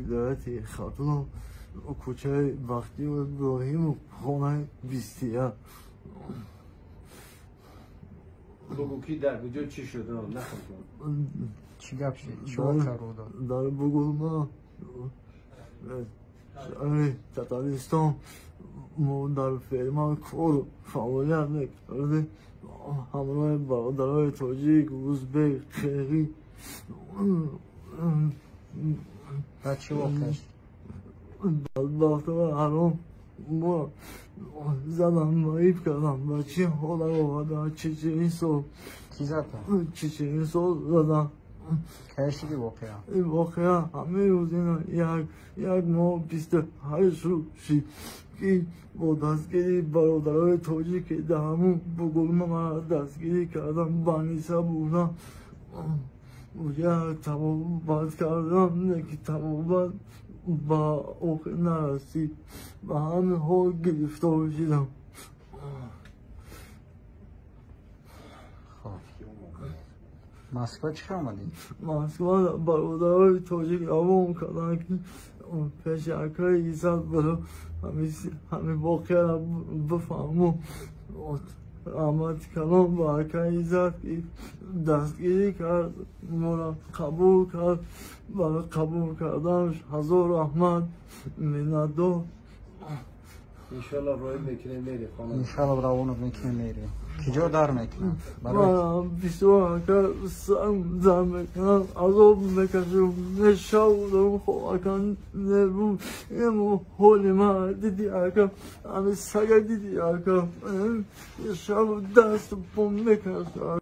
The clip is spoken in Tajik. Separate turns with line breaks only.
Вилояти Хатлон, кӯчаи Бахтиёр Иброҳимов, хонаи 21.
Бугӯ, ки дар куҷо чӣ шуд? Нақл кун.
Чӣ гап шуд? Чӣ воқеа рӯ дод?
Дар Бугулма, шаҳри Татаристон, мо дар ферма кор фаъолият мекардем ҳамроҳи бародарои тоҷик, узбек, қирғиз.
Баъд чӣ воқеа шуд?
Бадбахтона ҳаром мо задан, маиб кардам. Ба чӣ ҳолат овардан? Чеченисо.
Кӣ зада?
Чеченисо задан.
Кай шуди воқеа?
Ин воқеа ҳамин рӯз, ина як моҳ 28 рӯз шид, ки бо дастгирии бародарои тоҷик, ки дар ҳамун Бугулма мара дастгирӣ кардам, баниса бурдам, як табобат кардам, ки табобат ба охир нарасид. Ба ҳамин ҳол гирифтор шидам.
Хоб, Москва чӣ хел омадӣ?
Москва бародарои тоҷик равон карданд, ки пеши акаи Иззат буду, ҳамин воқеаро бифаҳму. Раҳмати калон ба акаи Иззат, ки дастгирӣ кард, моро қабул кард. Барои қабул карданаш ҳазор раҳмат, миннатдор.
Иншалло, роҳӣ мекунем, мери хона.
Иншалло, равонат мекунем, мери. Киҷо дар мекунам?
Бисёр, ака, сарм дар мекунам, азоб мекашам, мешавдам, ака, нервум ему ҳоли ман диди, ака, ҳами сага диди, ака, шаб дасту по мекашам.